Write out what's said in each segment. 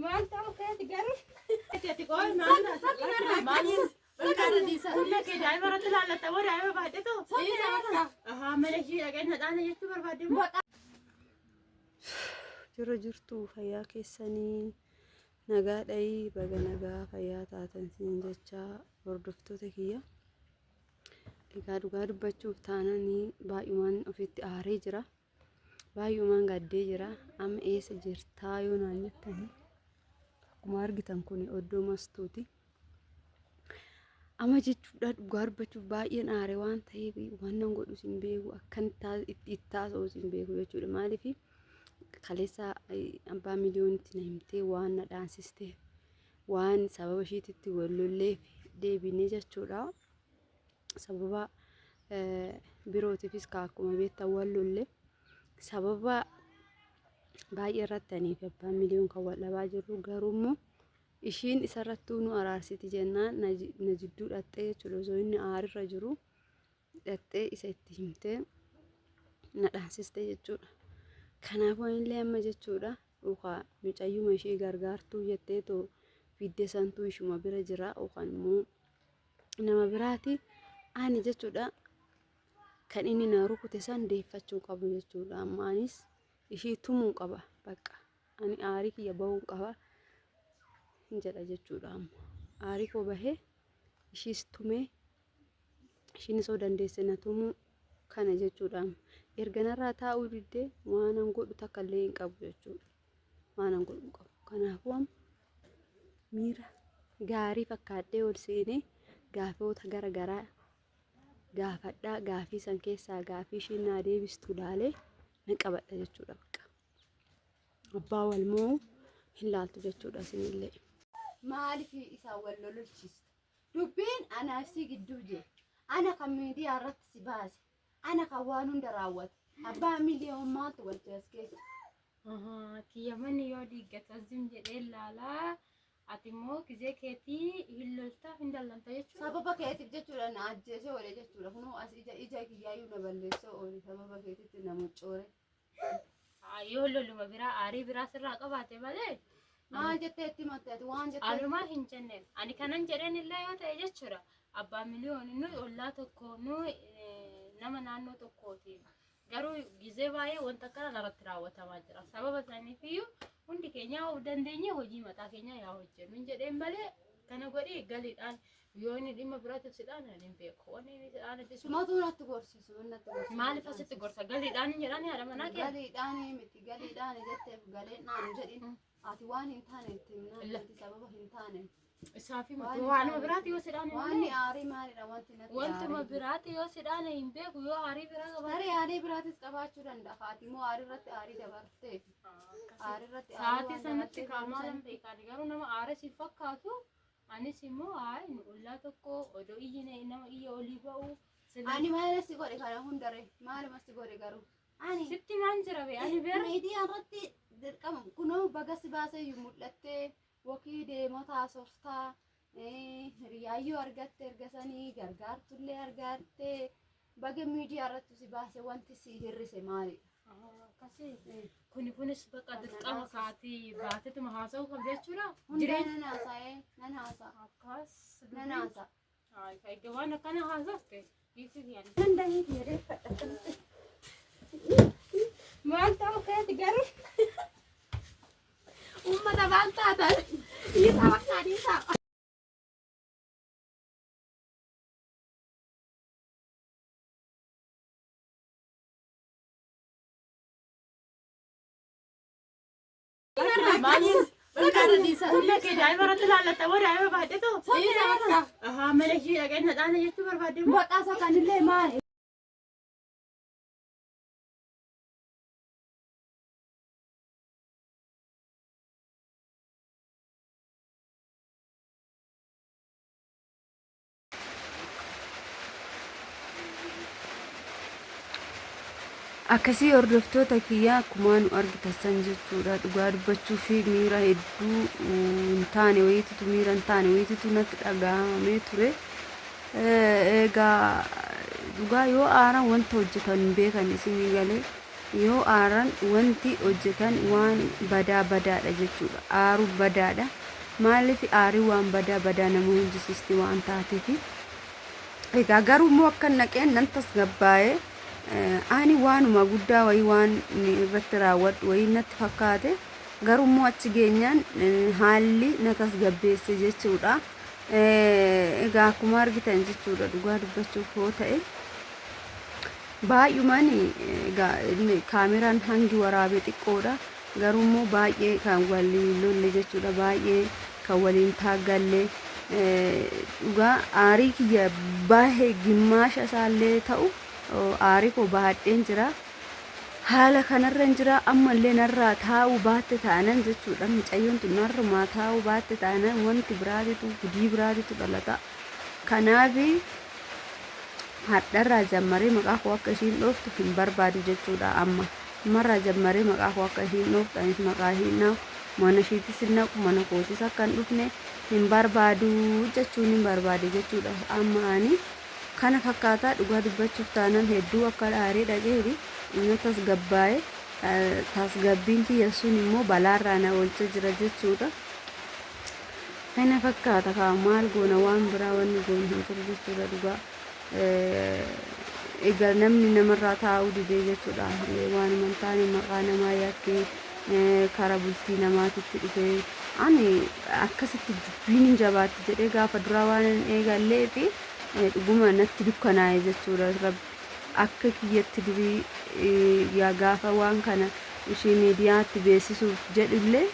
Maal ta'uu keeti garuu? Ati qoy maal Maaliif? Humna kee daa'ima irratti laallatta moo daa'ima baadhetu? Ahaa, mana ishii dhaqee na dhaana jechuu barbaadde moo? Jira jirtu, fayyaa keessanii nagaa dhayii, baga nagaa fayyaa taatan siin jecha hordoftoota kiyya. Egaa dhugaa dubbachuuf taananii baay'umaan ofitti aaree jira. Baay'umaan gaddee jira. Amma eessa jirtaa yoo naan jettanii, akkuma argitan kun oddoo mastuuti. Amma jechuudha, dhugaa dubbachuuf baay'een aare waan ta'eef waan nan godhus hin beeku, akkan itti haasa'us hin beeku jechuudha. Maaliif kaleessa abbaa miliyoonitti na himtee waan na dhaansistee, waan sababa ishiititti wal lolleef deebinee jechuudha. Sababa birootiifis ka akkuma beektan wal lolle, sababa baay'ee irratti anii fi abbaan miliyoon kan wal dhabaa jirru, garuu immoo ishiin isarrattuu nu araarsiti jennaan na jidduu dhaxxee jechuudha. Osoo inni aarirra jiru dhaxxee isa itti himtee na dhaansiste jechuudha. Kanaafuu anillee amma jechuudha, yookaan mucayyuma ishee gargaartuu jettee too fidde santuu ishuma bira jira yookaan immoo nama biraati, ani jechuudha kan inni na rukute san deeffachuu qabu jechuudha. Amma anis ishii tumuu qaba, bakka ani aarii kiyya bahuu qaba hin jedha jechuudha. Amma aarii koo bahee ishiis tumee, ishiin osoo dandeesse na tumuu kana jechuudha. Amma erga narraa taa'uu diddee waan an godhu takka illee hin qabu jechuudha. Waan an godhu hin qabu. Kanaafuu amma miira gaarii fakkaadhee ol seenee gaafoota gara garaa gaafadhaa, gaafii san keessaa gaafii ishiin naa deebistu laalee na qabadha jechuudha bakka. Abbaa wal moo hin laaltu jechuudha isinillee. Maaliif isaan wal lololchiista? Dubbiin anaaf si gidduu jira. Ana kan miidiyaa irratti si baase. Ana kan waan hunda raawwate. Abbaa miliyoon maaltu galchee as keessa? Kiyya manni yoo diiggatu azim jedhee laalaa, ati immoo gizee keetii hin loltaa, hin dallanta jechuudha. Sababa keetiif jechuudha na ajjeesee oole jechuudha. Kunoo as ija ija kiyyaayyuu na balleessee oole, sababa keetitti na muccoore. Yoo loluma biraa aarii biraa sirraa qabaate malee. Maal jettee itti himatte ati waan jettee? Anumaa hin jenneen. Ani kanan jedheen illee yoo ta'e jechuudha. Abbaa miliyoon nuyi ollaa tokko, nuyi nama naannoo tokkooti. Garuu gizee baay'ee wanta akkana narratti raawwatamaa jira. Sababa saniifiyyuu hundi keenya of dandeenye hojii mataa keenyaa yaa hojjennu hin jedheen malee, kana godhii galiidhaan yoo inni dhimma biraatiif sidhaan ani hin beeku. Wanni inni sidhaan itti Sumatu natti gorse, suma natti gorse. Maaliif asitti gorsa galiidhaan hin jedhaan haadha manaa kee? Galiidhaan miti, galiidhaan jetteef galeen naan jedhin. Ati waan hin taane itti himnaan, ati sababa hin taane. Isaa fi Waan miti hin waanuma taane. biraati yoo sidhaan hin Waan aarii maalidha wanti natti Wantuma aaree? biraati yoo sidhaan hin beeku, yoo aarii biraa qabaate. Tarii aarii biraatis qabaachuu danda'a. Ati immoo aarii irratti aarii dabarteef. Aarii irratti aarii Sa'aatii waan sanatti dabarteef qaamaa yeroo lan beekaan garuu nama aare si fakkaatu, anis immoo hayi nu ollaa tokko odoo iyyi nama iyya olii ba'u. Ani maal si godhe kana hundare? Maaluma si godhe garuu? Ani Sitti maan jira bee ani beera. Miidiyaa irratti dirqama kunoo baga si baasee iyyuu mul'attee wakii deemota haasoftaa, hiriyaayyuu argatte, erga sanii gargaartullee argatte, baga miidiyaa irratti si baase wanti si hir'ise maalidha? Akkasii kuni kunis bakka dirqama kaatii baatetuma haasa'uu qabda jechuudha. Hundaa nan haasa'ee, nan haasa'a. Akkas. Nan haasa'a. Egaa waan akkana haasofte dhiisii yaani. Danda'ee jedhee fadha. Maal ta'uu keeti garuu? Uummata maal taatan? Dhiisaa bakka dhiisaa. Maaliif? Humna kee daa'ima irratti laallatta moo daa'ima baadhetu? Ahaa, mana ishii dhaqee na dhaana jechuu barbaadde moo? Maqaa isaa kanillee maali? Akkasii hordoftoota kiyyaa, akkuma nu argitan san jechuudha, dhugaa dubbachuu fi miira hedduu hin taane wayiititu, miira hin taane wayiititu natti dhaga'amee ture. Egaa dhugaa yoo aaran wanta hojjetan hin beekan isinii galee. Yoo aaran wanti hojjetan waan badaa badaadha jechuudha. Aaruu badaadha. Maaliif aarii waan badaa badaa nama hojjisiisti waan taateef. Egaa garuu immoo akka naqeen nan tasgabbaa'ee, ani waanuma guddaa wayii waan irratti raawwadhu wayii natti fakkaate, garuu immoo achi geenyaan haalli na tasgabbeesse jechuudha. Egaa akkuma argitan jechuudha, dhugaa dubbachuuf yoo ta'e baay'umaan egaa kaameraan hangi waraabee xiqqoodha. Garuu immoo baay'ee kan waliin lolle jechuudha, baay'ee kan waliin taaggalle. Dhugaa aarii kiyya baay'ee gimmaasha isaallee ta'u aarii koo baadheen jira. Haala kanarra hin jira. Ammallee narraa taa'uu baatte taanan jechuudha. Mucayyoon tun narrumaa taa'uu baatte taanan wanti biraatitu, gudii biraatitu dhalata. Kanaaf hadharraa jammaree maqaa koo akka ishiin dhooftu hin barbaadu jechuudha. Amma ammarraa jammaree maqaa koo akka ishiin dhooftu, anis maqaa ishiin dhaafu, mana ishiitis hin naqu, mana kootis akka hin dhufne hin barbaadu jechuun hin barbaade jechuudha. Amma ani kana fakkaataa, dhugaa dubbachuuf taanan hedduu akka aaree dhaqeeri inni tasgabbaa'e. Tasgabbiin kiyya sun immoo balaarraa na oolcha jira jechuudha. Kana fakkaata kaa, maal goona, waan biraa wanni goonu hin jiru jechuudha dhugaa. Egaa namni namarraa taa'uu didee jechuudha. Waan hin taane maqaa namaa yakkee karaa bultii namaatitti dhufee, ani akkasitti dubbiin hin jabaatti jedhee gaafa duraa waan hin eegallee fi dhuguma natti dukkanaa'e jechuudha. Akka kiyyatti durii yaa gaafa waan kana ishee miidiyaatti beeksisuuf jedhullee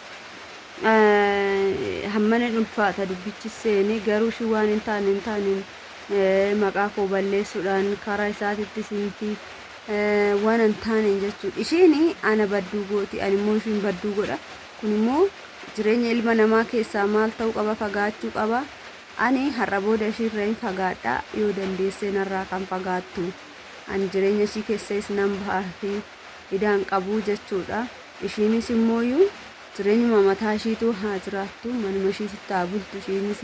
hammana ulfaata dubbichi seenee, garuu ishii waan hin taane hin taaneen maqaa koo balleessuudhaan karaa isaatitti siinti waan hin taaneen jechuudha. Isheen ana badduu gooti, ani immoo ishiin badduu godha. Kun immoo jireenya ilma namaa keessaa maal ta'uu qaba? Fagaachuu qaba. Ani har'a booda ishiirra hin fagaadha. Yoo dandeessee narraa kan fagaattu. Ani jireenya ishii keessas nan bahaa fi idaan qabu jechuudha. Ishiinis immooyyuu jireenyuma mataa ishiitu haa jiraattu, manuma ishiitti haa bultu ishiinis.